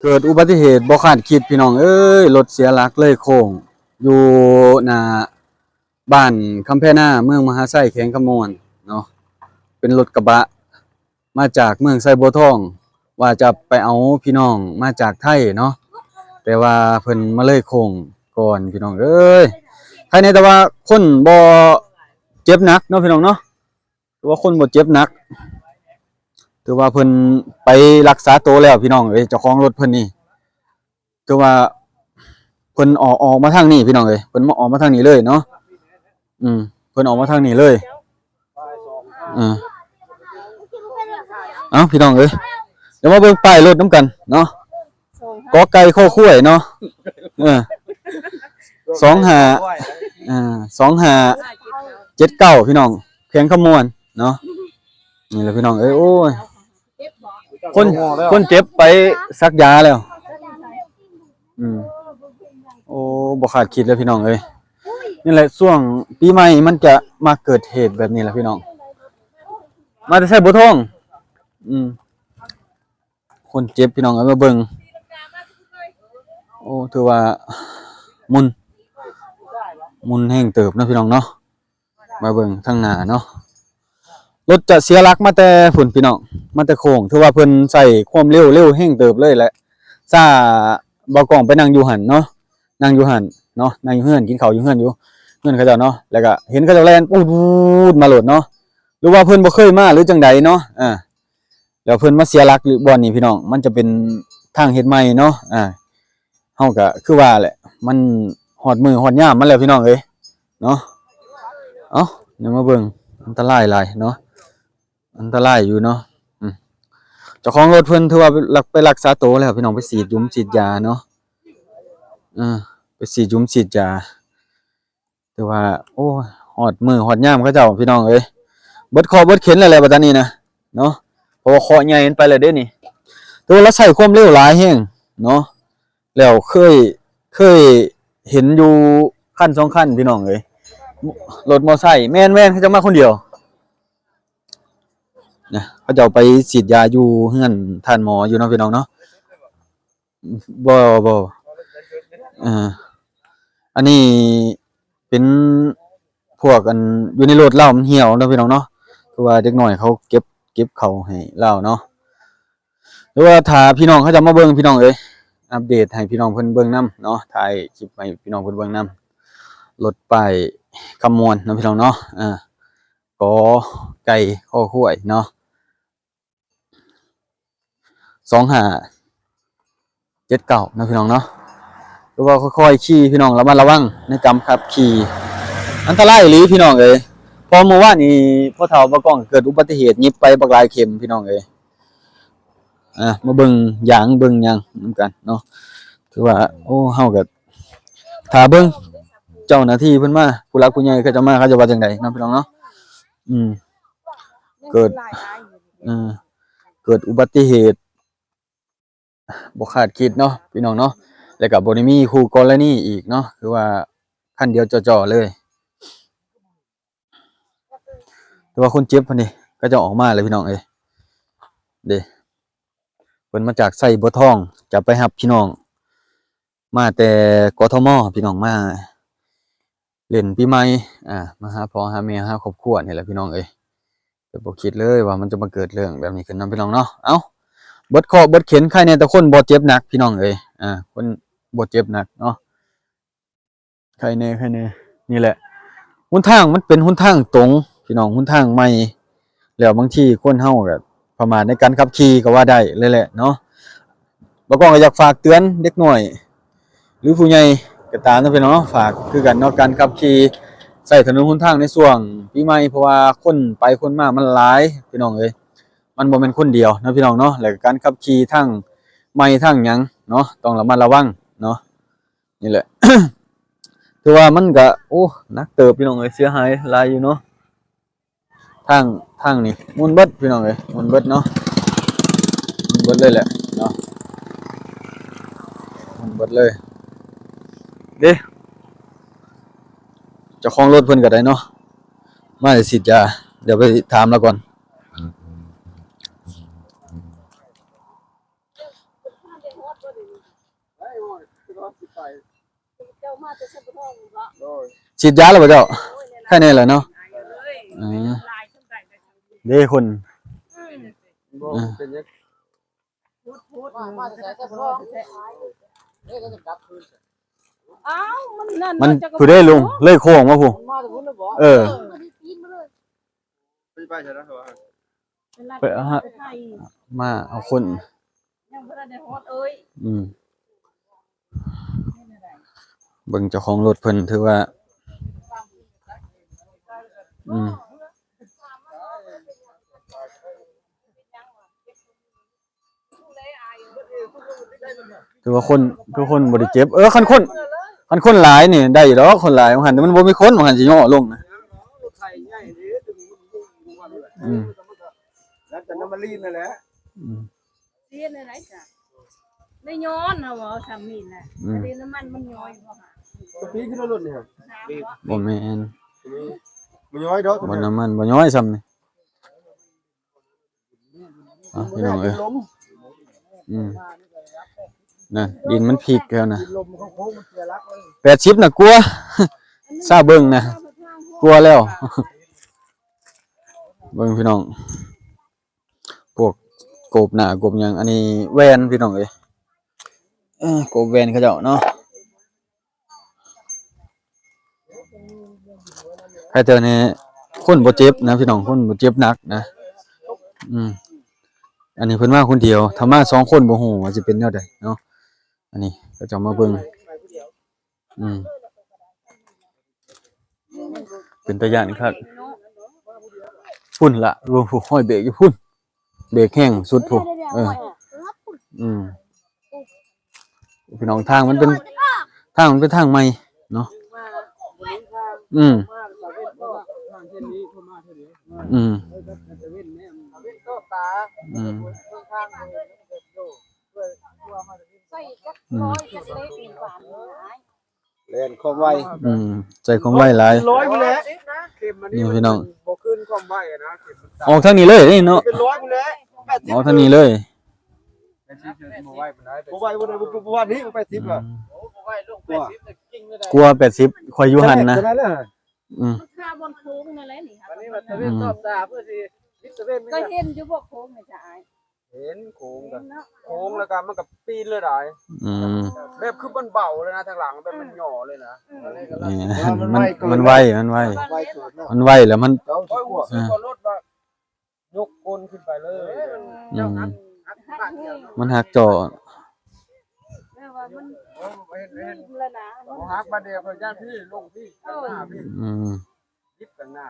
ເກີດອຸບັດຕິເຫດບໍ່ຄາດຄິດພີ່ນ້ອງເອີຍ, ລົດເສຍຫຼັກເລີຍໂຄ້ງ ຢູ່ໜ້າບ້ານຄຳແພນາ ເມືອງມະຫາໄຊ ແຂວງຄຳມ່ວນເນາະ. ເປັນລົດກະບະ ມາຈາກເມືອງໄຊບົວທອງ ວ່າຈະໄປເອົາພີ່ນ້ອງມາຈາກໄທເນາະ, ແຕ່ວ່າເພິ່ນມາເລີຍໂຄ້ງກ່ອນພີ່ນ້ອງເອີຍ. ໃຄແດ່ແຕ່ວ່າຄົນບໍ່ເຈັບໜັກເນາະພີ່ນ້ອງເນາະ, ຖືວ່າຄົນບໍ່ເຈັບໜັກ, ຖືວ່າເພິ່ນໄປລັກສາໂຕແລ້ວພີ່ນ້ອງເອີຍ. ເຈົ້າຂອງລົດເພິ່ນນີ້ ຄືວ່າເພິ່ນອອກ ອອກມາທາງນີ້ພີ່ນ້ອງເອີຍ, ເພິ່ນມາ ອອກມາທາງນີ້ເລີຍເນາະ. ອືມ ເພິ່ນອອກມາທາງນີ້ເລີຍ. ເອີ ເອົ້າ ພີ່ນ້ອງເອີຍ, ດຽວມາເບິ່ງປ້າຍລົດນຳກັນເນາະ. ກ.ໄກ່ ຄ.ຄວາຍເນາະ. ເອີ ສອງຫ້າ ເອີ ສອງຫ້າເຈັດເກົ້າ ພີ່ນ້ອງ, ແຂວງຄຳມ່ວນເນາະ. ນີ້ແຫຼະພີ່ນ້ອງເອີຍ. ໂອ້ຍ ຄົນ ຄົນເຈັບໄປສັກຢາແລ້ວ. ອືມ ໂອ້ ບໍ່ຄາດຄິດເລີຍພີ່ນ້ອງເອີຍ. ນີ້ແຫຼະ ຊ່ວງປີໃໝ່ມັນຈະມັກເກີດເຫດແບບນີ້ແຫຼະພີ່ນ້ອງ, ມາແຕ່ໄຊບົວທອງ. ອືມ ຄົນເຈັບພີ່ນ້ອງເອີຍ, ມາເບິ່ງ. ໂອ້ ຖືວ່າໝຸ່ນ ໝຸ່ນແຮງເຕີບເນາະພີ່ນ້ອງເນາະ. ມາເບິ່ງທາງໜ້າເນາະ, ລົດຈະເສຍຫຼັກມາແຕ່ພຸ້ນພີ່ນ້ອງ, ມາແຕ່ໂຄ້ງ. ຖືວ່າເພິ່ນໃຊ້ຄວາມເລັວ ເລັວແຮງເຕີບເລີຍແຫຼະ. ຊາ ບ່າວກ້ອງໄປນັ່ງຢູ່ຫັ້ນເນາະ, ນັ່ງຢູ່ຫັ້ນເນາະ, ນັ່ງຢູ່ເຮືອນ ກິນເຂົ້າຢູ່ເຮືອນ ຢູ່ເຮືອນເຂົາເຈົ້າເນາະ, ແລ້ວກະເຫັນເຂົາເຈົ້າແລ່ນປູດໆມາໂລດເນາະ, ຫຼືວ່າເພິ່ນບໍ່ເຄີຍມາ ຫຼືຈັ່ງໃດເນາະ. ອາ ແລ້ວເພິ່ນມາເສຍຫຼັກຢູ່ບ່ອນນີ້ພີ່ນ້ອງ, ມັນຈະເປັນທາງເຮັດໃໝ່ເນາະ. ອາ ເຮົາກະຄືວ່າແຫຼະ, ມັນຮອດມື້ຮອດຍາມມັນແລ້ວພີ່ນ້ອງເອີຍເນາະ. ເອົ້າ ດຽວມາເບິ່ງ, ອັນຕະລາຍຫຼາຍເນາະ, ອັນຕະລາຍຢູ່ເນາະ. ອືມ ເຈົ້າຂອງລົດເພິ່ນຖືວ່າໄປລັກ ໄປລັກສາໂຕແລ້ວພີ່ນ້ອງ, ໄປສີດຢຸມສີດຢາເນາະ. ເອີ ໄປສີດຢຸມສີດຢາ. ແຕ່ວ່າ ໂອ້ຍ ຮອດມື້ຮອດຍາມເຂົາເຈົ້າພີ່ນ້ອງເອີຍ, ເບິດເຄາະເບິດເຂັນແລ້ວແຫຼະບັດນີ້ນະເນາະ, ເພາະວ່າເຄາະໃຫຍ່ມັນໄປແລ້ວເດ້ນີ້. ແຕ່ວ່າລາວໃຊ້ຄວາມເລັວຫຼາຍແຮງເນາະ, ແລ້ວເຄີຍ ເຄີຍເຫັນຢູ່ຄັນສອງຄັນພີ່ນ້ອງເອີຍ, ລົດມໍໄຊ. ແມ່ນໆ ເຂົາເຈົ້າມາຄົນດຽວນະ, ເຂົາເຈົ້າໄປສີດຢາຢູ່ເຮືອນທ່ານໝໍຢູ່ເນາະ ພີ່ນ້ອງເນາະ. ບໍ່ ບໍ່ ເອີ ອັນນີ້ເປັນພວກອັນຢູ່ໃນລົດລາວມັນຫ່ຽວເນາະພີ່ນ້ອງເນາະ, ຄືວ່າເດັກນ້ອຍເຂົາເກັບ ເກັບເຂົ້າໃຫ້ລາວເນາະ. ຫຼືວ່າຖ້າພີ່ນ້ອງເຂົາເຈົ້າມາເບິ່ງ ພີ່ນ້ອງເອີຍ, ອັບເດດໃຫ້ພີ່ນ້ອງເພິ່ນເບິ່ງນຳເນາະ, ຖ່າຍຄລິບໃຫ້ພີ່ນ້ອງເພິ່ນເບິ່ງນຳ. ລົດປ້າຍຄຳມ່ວນເນາະ ພີ່ນ້ອງເນາະ, ອາ ກ.ໄກ່ ຄ.ຄວາຍເນາະ. ສອງຫ້າເຈັດເກົ້າເນາະ ພີ່ນ້ອງເນາະ. ຫຼືວ່າຄ່ອຍໆຂີ່ພີ່ນ້ອງ, ລະມັດລະວັງໃນການຂັບຂີ່, ອັນຕະລາຍອີ່ຫຼີພີ່ນ້ອງເອີຍ. ເພາະມື້ວານນີ້ພໍ່ເຖົ້າບ່າວກ້ອງເກີດອຸບັດຕິເຫດຫຍິບໄປບັກຫຼາຍເຂັມພີ່ນ້ອງເອີຍ. ອ່າ ມາເບິ່ງຢາງເບິ່ງຫຍັງນຳກັນເນາະ. ຖືວ່າ ໂອ້ ເຮົາກໍຖ້າເບິ່ງເຈົ້າໜ້າທີ່ເພິ່ນມາ, ຜູ້ຫຼັກຜູ້ໃຫຍ່ເຂົາເຈົ້າມາ ເຂົາເຈົ້າວ່າຈັ່ງໃດເນາະ ພີ່ນ້ອງເນາະ. ອືມ ເກີດ ເອີ ເກີດອຸບັດຕິເຫດ ບໍ່ຄາດຄິດເນາະ ພີ່ນ້ອງເນາະ, ແລ້ວກໍບໍ່ໄດ້ມີຄູ່ກໍລະນີອີກເນາະ, ຄືວ່າຄັນດຽວຈໍ່ໆເລີຍ. ແຕ່ວ່າຄົນເຈັບເພິ່ນນີ້ ເຂົາເຈົ້າອອກມາແລ້ວ ພີ່ນ້ອງເອີຍ. ເດ້ ເພິ່ນມາຈາກໄຊບົວທອງ ຈະໄປຮັບພີ່ນ້ອງ ມາແຕ່ ກທມ ພີ່ນ້ອງ, ມາຫຼິ້ນປີໃໝ່ ອ່າ ມາຫາພໍ່ຫາແມ່ ຫາຄອບຄົວນີ້ແຫຼະ ພີ່ນ້ອງເອີຍ. ແຕ່ບໍ່ຄິດເລີຍວ່າມັນຈະມາເກີດເລື່ອງແບບນີ້ຂຶ້ນນຳ ພີ່ນ້ອງເນາະ. ເອົ້າ ເບິດເຄາະເບິດເຂັນ, ໃຄແດ່ແຕ່ຄົນບໍ່ເຈັບໜັກ ພີ່ນ້ອງເອີຍ, ອ່າ ຄົນບໍ່ເຈັບໜັກເນາະ, ໃຄແດ່ ໃຄແດ່. ນີ້ແຫຼະ ຫົນທາງມັນເປັນຫົນທາງຕົງ ພີ່ນ້ອງ, ຫົນທາງໃໝ່, ແລ້ວບາງທີຄົນເຮົາກໍປະໝາດໃນການຂັບຂີ່ກໍວ່າໄດ້ເລີຍແຫຼະເນາະ. ບ່າວກ້ອງກໍຢາກຝາກເຕືອນເດັກນ້ອຍ ຫຼືຜູ້ໃຫຍ່ກໍຕາມເນາະ ພີ່ນ້ອງເນາະ, ຝາກຄືກັນເນາະ, ການຂັບຂີ່ໃຊ້ຖະໜົນຫົນທາງໃນຊ່ວງປີໃໝ່, ເພາະວ່າຄົນໄປຄົນມາມັນຫຼາຍ ພີ່ນ້ອງເອີຍ, ມັນບໍ່ແມ່ນຄົນດຽວເນາະ ພີ່ນ້ອງເນາະ. ແລ້ວກໍການຂັບຂີ່ທາງໃໝ່ທາງຫຍັງເນາະ ຕ້ອງລະມັດລະວັງເນາະ. ນີ້ແຫຼະ ຖືວ່າມັນກະ ໂອ້ ໜັກເຕີບ ພີ່ນ້ອງເອີຍ, ເສຍຫາຍຫຼາຍຢູ່ເນາະ. ທາງ ທາງນີ້ໝຸ່ນເບິດ ພີ່ນ້ອງເອີຍ, ໝຸ່ນເບິດເນາະ, ໝຸ່ນເບິດເລີຍແຫຼະເນາະ, ໝຸ່ນເບິດເລີຍ. ເດ້ ເຈົ້າຂອງລົດເພິ່ນກໍໄດ້ເນາະ, ມາຈາກສີດຢາ, ດຽວໄປຖາມລາວກ່ອນ. ອືມ ອືມ ອືມ ອືມ. ເປັນຫຍັງ เจ้ามาแต่เช้าบ่ท้องบ่ โดย ฉีดยาแล้วบ่เจ้า? ไข้แน่แล้วเนาะ เออ เด้คน บ่ เออ เป็นหยัง มา มาแต่เช้าบ่ท้อง เอ้า มันนั่น มัน เนาะ เจ้าก็ ผู้ใดลง เลยโค้งมาพุ้น มาแต่พุ้นแล้วบ่ เออ เออ ไป ไปใส่แล้วเหรอ ไปฮะ มาเอาคน ยังบ่ทันได้ฮอดเอ้ย อืม เบิ่งเจ้าของรถเพิ่นถือว่า อืม ถือว่าคน คือคนบ่ได้เจ็บ เออ คันคน คันคนหลายนี่ได้อยู่ดอก คนหลาย ว่าหั่น แต่มันบ่มีคน ว่าหั่น สิย่อลงนะ อืม แล้วแต่น้ำมันลีนนั่นแหละ อืม เสียในไหนจ้ะ ไม่ย้อนเอาเอาซ้ำนี่แหละ อืม อันนี้น้ำมันมันย้อยบ่หา กะปีขึ้นรถนี่ฮะ บ่แม่น มันย้อยดอก บ่ น้ำมันบ่ย้อยซ้ำนี่ อ่ะ พี่น้องเอ้ย อืม นั่น ดินมันพลิกแล้วนะ แปดสิบน่ะกลัว ซาเบิ่งนะ กลัวแล้ว เบิ่งพี่น้อง พวกโกบหน้าโกบหยัง อันนี้แว่นพี่น้องเอ้ย เออ โกบแว่นเขาเจ้าเนาะ ใครเจอนี่คนบ่เจ็บนะพี่น้อง คนบ่เจ็บหนักนะ อืม อันนี้เพิ่นมาคนเดียว ถ้ามาสองคนบ่ฮู้ว่าสิเป็นแนวใดเนาะ อันนี้เขาเจ้ามาเบิ่ง อืม เป็นตาย้านคัก พุ้นละ โอ้โห ห้อยเบรกอยู่พุ้น เบรกแฮงสุดพุ้น เออ อืม พี่น้อง ทางมันเป็น ทางมันเป็นทางใหม่เนาะ อืม อืม อืม ใส่จักร้อยจักเล็กนี่หวานหลาย แล่นความไว อืม ใส่ความไวหลาย ร้อยพุ้นแหละ นี่พี่น้อง บ่ขึ้นความไวอะนะ เข็มมันต่ำ ออกทางนี้เลยนี่เนาะ เป็นร้อยพุ้นแหละ แปดสิบ ออกทางนี้เลย แปดสิบบ่ไวปานใด บ่ไว บ่ไว บ่ไว นี่ แปดสิบ อืม อะ โอ้ บ่ไว ลง แปดสิบ น่ะ กิ่งเลย กลัวแปดสิบ ข่อยอยู่หั่นนะ เท่านั้นแหละ อืม มันคาบนโค้งนั่นแหละนี่ค่ะ อันนี้มันตะเวน อืม รอบตาเพื่อสิวิดตะเวน ก็เห็นอยู่บ่โค้งนี่จ้ะอ้าย เห็นโค้งก็ เห็นเนาะ โค้งแล้วก็มันก็ปีนเลยหลาย อืม แบบคือมันเบาเลยนะ ทางหลังแบบมันหย่อเลยนะ อืม อันนี้ก็ เออ มัน มันไว มันไว ไวเกินเนาะ มันไวแล้วมัน เจ้าสิกลัว โอ้ย รู้สึกว่ารถว่ายกก้นขึ้นไปเลย อืม มันหักจ่อ แบบว่ามัน โอ้ย เห็น เห็น แล้วนะ มันหักมาเดียวก็ย่านพี่ลงพี่ เออ ข้างหน้าพี่ อืม ยิบข้างหน้า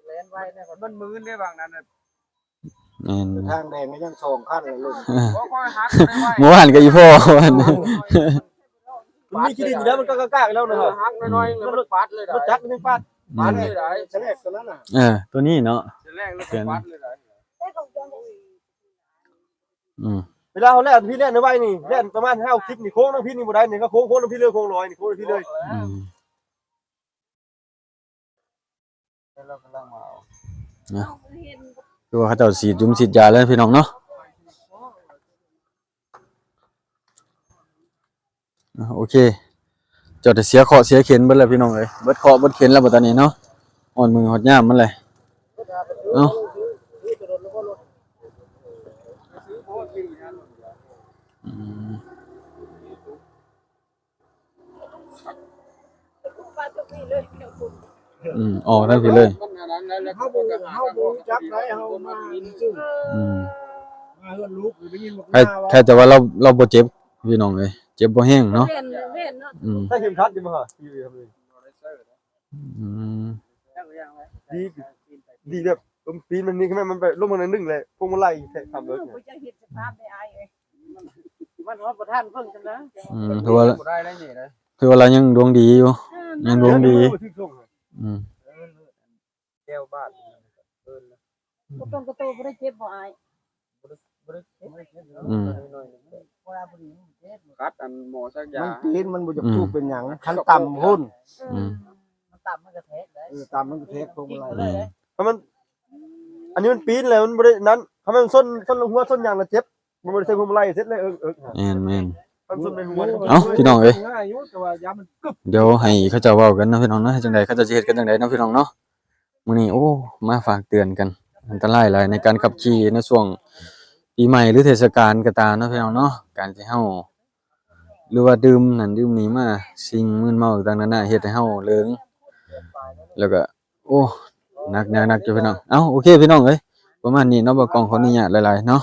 แล่นไวเนี่ย มันมืนได้บางนั้นน่ะ แม่น ทางแดงก็ยังสองคันเลยลุง บ่ค่อยหักได้ไว เมื่อวานก็อีพ่อ มันมีขี้ดินอยู่แล้ว มันก็กล้าๆแล้วนะ เออ หักน้อยๆ แล้วมันปัดเลย รถจักรมันยังปัด อืม ปัดเลยได้ แฉลกตัวนั้นน่ะ เออ ตัวนี้เนาะ แฉลกแล้วก็ปัดเลยได้ อืม เวลาเขาแล่นพี่แล่นไวนี่ แล่นประมาณห้าสิบนี่ โค้งน้ำพี่นี่บ่ได้นี่ ก็โค้ง โค้งน้ำพี่เลย โค้งร้อยนี่ โค้งน้ำพี่เลย อืม นะ คือว่าเขาเจ้าฉีดยุงฉีดยาแล้วพี่น้องเนาะ อ่ะ โอเค เจ้าแต่เสียเคราะห์เสียเข็ญเบิดแล้วพี่น้องเอ้ย เบิดเคราะห์เบิดเข็ญแล้วบัดตอนนี้เนาะ ฮอดมื้อฮอดยามมันเลย เอ้า อืม อืม ออกทางพี้เลย เฮาบ่ เฮาบ่รู้จักได๋ เฮามาซื่อ อืม มาเฮือนลูก ได้ยินบัก ใคร นาวา ใครแต่ว่าเรา เราบ่เจ็บพี่น้องเอ้ย เจ็บบ่แฮงเนาะ แม่น แม่นเนาะ อืม ใส่เข็มขัดอยู่บ่ฮะ อืม ดี ดีแบบ เออ ปีนมันนี่ แม่นมันไปลงมาหน่อยหนึ่งแหละ พวกมันไล่แทะทำเลย เออ บ่อยากเห็นสภาพได้อ้ายเอ้ย มันฮอดบ่ทันเพิ่นซั่นนะ อืม ถือว่า บ่ได้แล้วนี่นะ ถือว่าเรายังดวงดีอยู่ เออ ยังดวงดี เออ อืม แก้วบาด เออ บ่ต้องกระโตบ่ได้เจ็บบ่อ้าย บ่ได้ บ่ได้เจ็บ อืม กัดอันหมอสักยา มันปีน มันบ่อยาก อืม ถูกเป็นหยัง คันต่ำพุ้น อืม มันต่ำมันกระแทกได้ เออ ต่ำมันกระแทกพวงมาลัย อืม เพราะมัน อันนี้มันปีนแล้วมันบ่ได้นั้น ถ้ามันส้น ส้นหัวส้นหยังน่ะเจ็บ ມັນບໍ່ໄດ້ໃສ່ພວງມາໄລເສັດເລີຍ ເອິກໆ ແມ່ນໆ ຄັນສົມໃນຫົວ ເອົ້າ ພີ່ນ້ອງເອີຍ ງ່າຍຢູ່ ແຕ່ວ່າຢາມັນກຶບ ດຽວໃຫ້ເຂົາເຈົ້າເວົ້າກັນເນາະ ພີ່ນ້ອງເນາະ ເຮັດຈັ່ງໃດເຂົາເຈົ້າຊິເຮັດກັນຈັ່ງໃດເນາະ ພີ່ນ້ອງເນາະ. ມື້ນີ້ ໂອ້ ມາຝາກເຕືອນກັນ ອັນຕະລາຍຫຼາຍໃນການຂັບຂີ່ໃນຊ່ວງປີໃໝ່ ຫຼື ເທດສະການກໍຕາມເນາະ ພີ່ນ້ອງເນາະ. ການທີ່ເຮົາ ຫຼືວ່າດື່ມນັ້ນດື່ມນີ້ມາ ສິ່ງມຶນເມົາຕ່າງໆນານາ ເຮັດໃຫ້ເຮົາເຫຼີງ ແລ້ວກໍ ໂອ້ ໜັກໆຢູ່ ພີ່ນ້ອງ. ເອົ້າ ໂອເຄ ພີ່ນ້ອງເອີຍ ປະມານນີ້ເນາະ ບ່າວກ້ອງຂໍອະນຸຍາດຫຼາຍໆເນາະ.